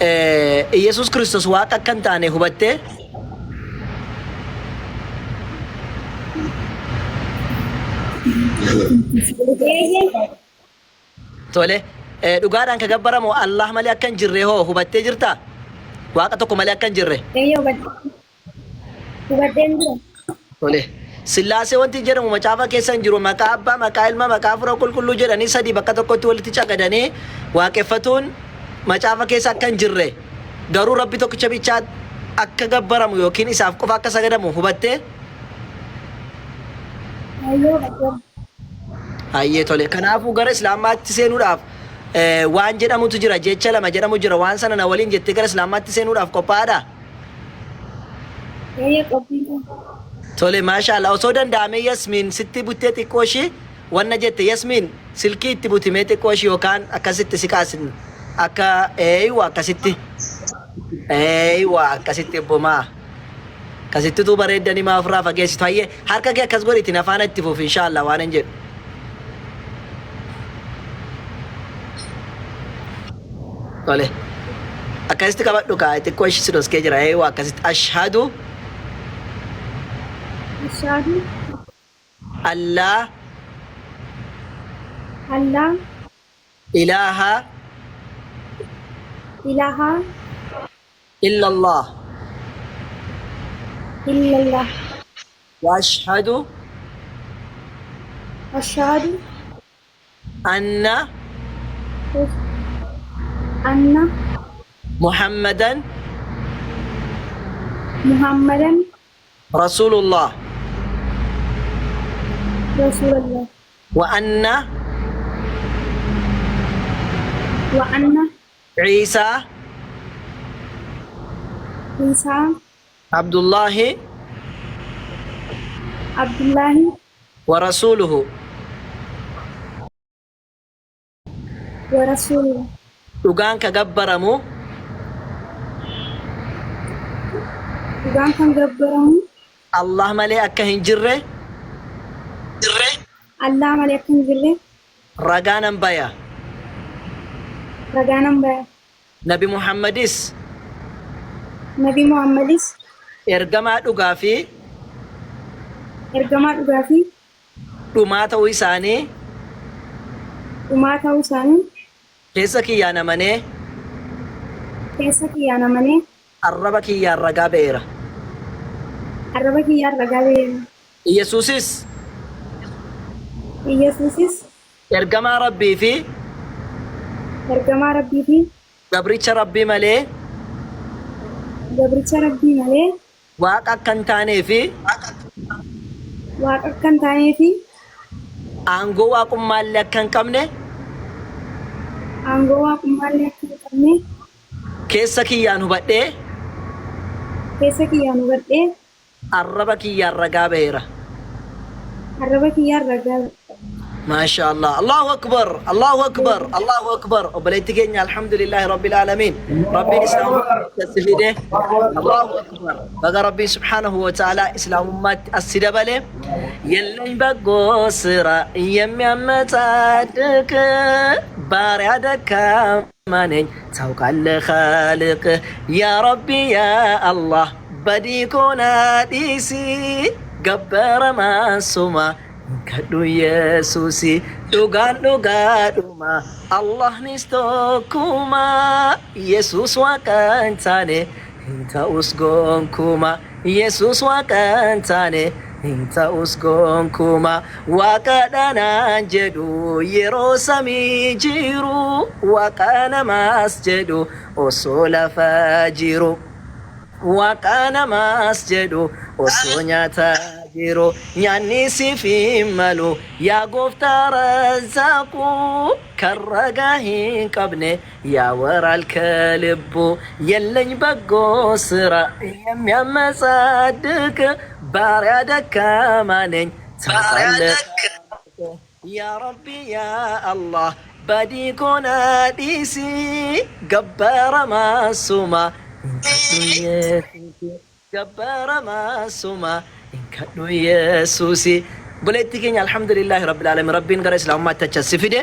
Iyyasuus Kiristoos Waaqa akka hin taane hubattee? Eeyyee. Tole. Dhugaadhaan ka gabbaramu Allaah malee akka hin jirre hoo hubattee jirtaa? Waaqa tokko malee akka hin jirre. Eeyyee hubadhe. Hubadheen jira. Tole. Sillaasee wanti jedhamu macaafa keessa hin jiru. Maqaa Abbaa, maqaa Ilma, maqaa Hafuura Qulqulluu jedhanii sadii bakka tokkotti walitti cagadanii waaqeffatuun macaafa keessa akka hin jirre garuu Rabbi tokkicha bichaa akka gabbaramu yookiin isaaf qofa akka sagadamu hubattee? Eeyyee hubadheera. Hayyee tole. Kanaafuu gara Islaamaatti seenuudhaaf waan jedhamutu jira. Jecha lama jedhamu jira. Waan sana na waliin jettee gara Islaamaatti seenuudhaaf qophaa'aadhaa? Eeyyee qophiin qaba. Tole maasha Allah osoo danda'amee Yasmiin sitti buttee xiqqoo ishii wanna jette Yasmiin silkii itti butimee xiqqoo ishii yookaan akkasitti si kaasin akka eeywa akkasitti eeywa akkasitti obbomaa akkasittituu bareeddanii maa ofirraa fageessitu hayyee harka kee akkas godhiitiin afaana itti fufi insha Allah waan hin jedhu. Tole. Akkasitti qabadhu kaa xiqqoo ishii si dhoskee jira. Eewa akkasitti ashhadu Ashhadu allaa allaa ilaaha ilaaha illallah illallah wa ashhadu ashhadu anna anna Muhammadan Muhammadan Rasuulullah Rasuulallah wa anna wa anna Ciisaa Ciisaa Abdullaahi Abdullaahi wa rasuuluhu. Wa rasuuluhu. Dhugaan ka gabbaramu. Dhugaan kan gabbaramu. Allaah malee akka hin jirre. Allaah malee akka hin jirre. Ragaa nan baya. Ragaa nan baya. Nabi Muhammadis. Nabi Muhammadis. Ergamaa dhugaa fi. Ergamaa dhugaa fi. Dhumaa ta'uu isaanii. Dhumaa ta'uu isaanii. Keessa kiyyaan amanee. Keessa kiyyaan amanee. Arraba kiyyaan ragaa ba'eera. Arraba kiyyaan ragaa ba'eera. Iyyasuusis. Iyyasuusis. Ergamaa Rabbii fi. Ergamaa Rabbii fi. Gabricha Rabbii malee. Gabricha Rabbii malee. Waaqa akka hin taanee fi. Waaqa akka hin taanee fi. Aangoo waaqummaallee akka hin qabne. Aangoo waaqummaallee akka hin qabne. Keessa kiyyaan hubadhee. Keessa kiyyaan hubadhee. Arraba kiyyaan ragaa baheera. Arraba kiyyaan ragaa Maashaa Allah. Allahu Akbar. Allahu Akbar. Allahu Akbar. Obboleetti keenya alhamdulillahi rabbil aalamiin. Rabbiin islaamummaatti as si fide. Allahu Akbar. Baga Rabbiin subhaanahu wa ta'ala islaamummaatti as si dabale. የለኝ በጎ ስራ የሚያመጻድቅ ባሪያ ደካማ ነኝ ታውቃለህ ኻልቅ ያ ረቢ ያ አላህ badii koo naa dhiisi gabbaramaan suma hin kadhu yesuusi dhugaan dhugaadhuma Allahnis tokkuma yesuus waaqa hin taane hin ta'us gonkuma yesuus waaqa hin taane hin ta'us gonkuma waaqadha naan jedhu yeroo samii jiru waaqa namaas jedhu osoo lafa jiru. Waaqa namaas jedhu osoo nyaataa jiru nyaanni siif hin malu yaa gooftaa razzaaqu kan ragaa hin qabne ያወራል ከልቡ የለኝ በጎ ስራ የሚያመጻድቅ ባሪያ ደካማ ነኝ ታውቃለህ yaa rabbi yaa allah badii koo naa dhiisi gabbaramaa suma hin kadhu yesuusi gabbaramaa suma hin kadhu yesuusi Obboleettii keenya alhamdulillaahi rabbil aalamiin rabbiin gara islaamummaatti achi as si fide.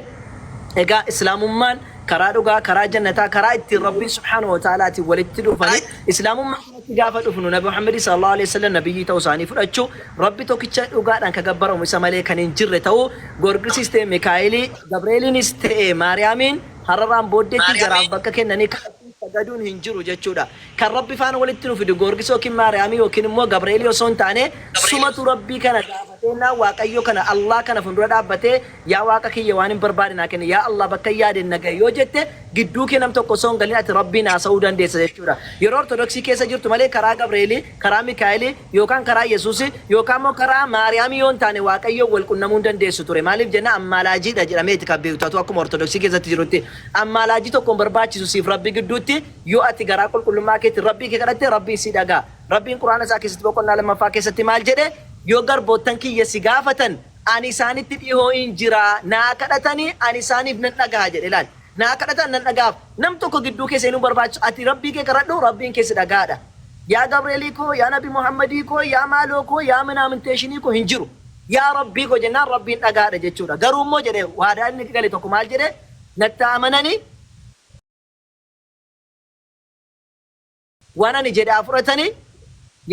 Egaa islaamummaan Karaa dhugaa, karaa jannataa, karaa ittiin Rabbiin subhaanahu wa ta'aalaatiin walitti dhufani. Islaamummaa kanatti gaafa dhufnu Nabi Muhammad sallallahu alaihi wasallam nabiyyii ta'uu isaanii fudhachuu, Rabbi tokkicha dhugaadhaan ka gabbaramu isa malee kan hin jirre ta'uu, Goorgisiis ta'e Mikaa'elii, Gabreeliinis ta'e Maariyaamiin har'arraan booddeetti jaraaf bakka kennanii kadhachuun sagaduun hin jiru jechuudha. Kan Rabbi faana walitti nu fidu Goorgis yookiin Maariyaamii yookiin immoo Gabreelii osoo hin taane sumatu Rabbii kana gaafateennaan Waaqayyo kana Allah kana fuuldura dhaabbatee yaa Waaqa kiyya waan hin barbaade naa kenni yaa Allah bakka hin yaadeen na gahi yoo jette gidduu kee nam tokko osoo hin galin ati Rabbiin haasa'uu dandeessa jechuudha. Yeroo Ortodoksii keessa jirtu malee karaa Gabreelii, karaa Mikaa'elii yookaan karaa Yesuusii yookaan immoo karaa Maariyaamii yoo hin taane Waaqayyoon wal qunnamuu hin dandeessu ture. Maaliif jennaan ammaalaajiidha jedhameeti kan beektatu akkuma Ortodoksii keessatti jirutti. Ammaalaajii tokko hin barbaachisu siif Rabbi gidduutti. Yoo ati garaa qulqullummaa keetiin Rabbii kee kadhatte, Rabbiin si dhaga'a. Rabbiin Qur'aana isaa keessatti boqonnaa lammaffaa keessatti maal jedhe? Yoo garboottan kiyya si gaafatan, ani isaanitti dhihoo in jira, naa kadhatanii ani isaaniif nan dhagaha jedhe. Ilaali. Naa kadhatan nan dhagahaaf. Nam tokko gidduu kee seenuu hin barbaachisu. Ati Rabbii kee kadhadhu, Rabbiin kee si dhagahaadha. Yaa Gabreelii koo, yaa Nabi Muhammadii koo, yaa maaloo koo, yaa minaaminteeshinii koo hin jiru. Yaa Rabbii koo jennaan Rabbiin dhagahaadha jechuudha. Garuu immoo jedhe waadaa inni gale tokko maal jedhe? Natti amananii waan ani jedhe haa fudhatanii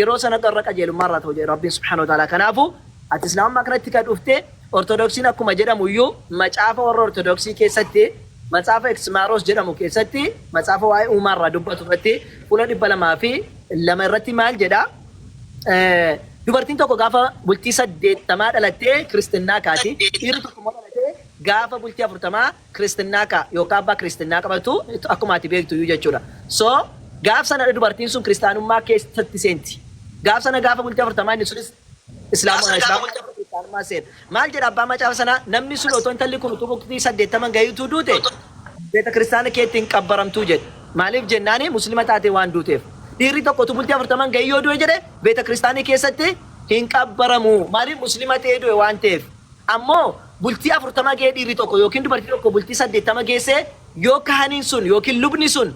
yeroo sana irra qajeelummaa irraa ta'u jedhe Rabbiin subhaanahu wa ta'ala. Kanaafuu ati islaamummaa kanatti kan dhufte Ortodoksiin akkuma jedhamu iyyuu macaafa warra Ortodoksii keessatti macaafa Eksmaaroos jedhamu keessatti macaafa waa'ee uumaa irraa dubbatu irratti fuula 202 irratti maal jedha? Dubartiin tokko gaafa bultii 80 dhalattee kiristinnaa kaati. Dhiirri tokko immoo dhalatee gaafa bultii 40 kiristinnaa ka'a yookaan abbaa kiristinnaa qabatu akkuma ati beektu iyyuu jechuudha. So gaaf sanadha dubartiin sun kiristaanummaa keessatti seenti. Gaaf sana gaafa bultii 40 inni sunis islaamummaa kiristaanummaa seena. Maal jedha abbaan macaafa sanaa namni sun otoo intalli kun utuu bultii 80 gahiituu duute beeta kiristaana keetti hin qabbaramtuu jedhe. Maaliif jennaani muslima taatee waan duuteef. Dhiirri tokko utuu bultii 40 gahii yoo du'e jedhe beeta kiristaanii keessatti hin qabbaramu. Maaliif muslima ta'ee du'e waan ta'eef. Ammoo bultii 40 ga'ee dhiirri tokko yookiin dubartii tokko bultii 80 geessee yoo kahaniin sun yookiin lubni sun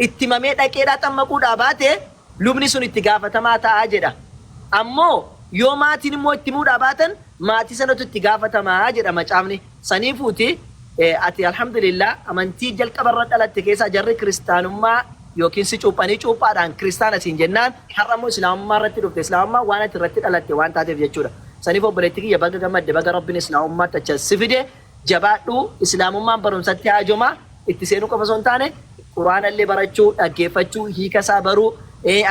itti himamee dhaqeedhaa xammaquudhaa baate lubni sun itti gaafatamaa ta'a jedha. Ammoo yoo maatiin immoo itti himuudhaa baatan maatii sanatu itti gaafatama jedha macaafni. Saniifuuti ati alhamdulillah amantii jalqaba irra dhalatte keessaa jarri kiristaanummaa yookiin si cuuphanii cuuphaadhaan kiristaana siin jennaan har'a immoo islaamummaa irratti dhufte. Islaamummaan waan ati irratti dhalatte waan taateef jechuudha. Saniif obboleetti kiyya baga gammadde baga Rabbin islaamummaatti achi as si fide jabaadhu islaamummaan barumsatti haajoma itti seenuu qofa osoo hin taane quraanallee barachuu dhaggeeffachuu hiika isaa baruu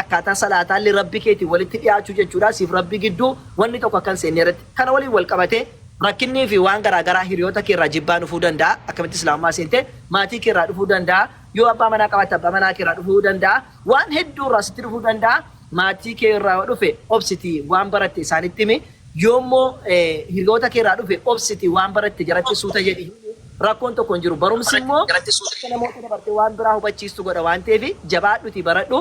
akkaataa salaataallee Rabbi keetiin walitti dhiyaachuu jechuudha siif Rabbi gidduu wanni tokko akka hin seenne irratti kana waliin wal qabatee rakkinnii fi waan garaa garaa hiriyoota kee irraa jibbaa dhufuu danda'a akkamitti islaamummaa seente maatii kee irraa dhufuu danda'a yoo abbaa manaa qabaatte abbaa manaa kee irraa dhufuu danda'a waan hedduu irraa sitti dhufuu danda'a Maatii kee irraa yoo dhufe obsitii waan baratte isaanitti himi. Yoo immoo hiriyoota kee irraa dhufe obsitii waan baratte jaratti suuta jedhi himi. Rakkoon tokko hin jiru. Barumsi immoo akka namoota dabartee waan biraa hubachiistu godha waan ta'eef jabaadhutii baradhu.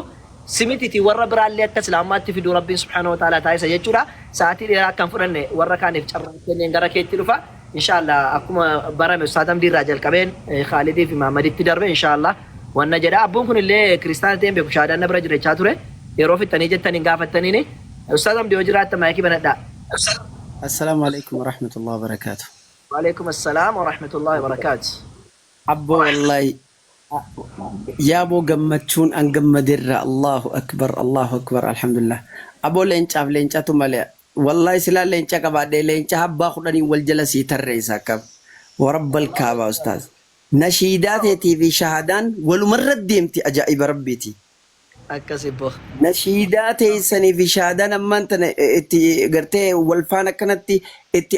Si mititii warra biraallee akka Islaamummaatti fiduu Rabbiin subhaanahu wa ta'aalaa taasisa jechuudha. Sa'aatii dheeraa akka hin fudhanne warra kaaniif carraa kenneen gara keetti dhufa. Inshallah akkuma barame Ustaaz Hamdii irraa jalqabeen Khaalidii fi Mahammaditti darbe inshallah wanna jedha. Abbuun kun illee kiristaana ta'een beeku shahaadaan na bira jira jechaa ture. Yeroo fixxanii jettan hin gaafattaniini. Ustaaz Hamdii yoo jiraatta maayikii banadhaa. Assalaamu alaikum warahmatullahi wabarakatuh. Waalaikum assalaam warahmatullahi wabarakaatu. Abboo wallahi Yaaboo gammachuun an gammaderra Allahu akbar Allahu akbar alhamdulillah. Aboo leencaaf leencatu malee Wallahi silaa leenca qabaadhee leenca habbaa kudhaniin wal jala sii tarreessa akkam warabbal kaabaa ustaaz. Nashiidaa teetii fi shahaadaan walumarra deemti ajaa'iba rabbiiti. Akkas ibbo. Nashiidaa teessanii fi shahaadaan ammaan tana itti gartee wal faana akkanatti itti.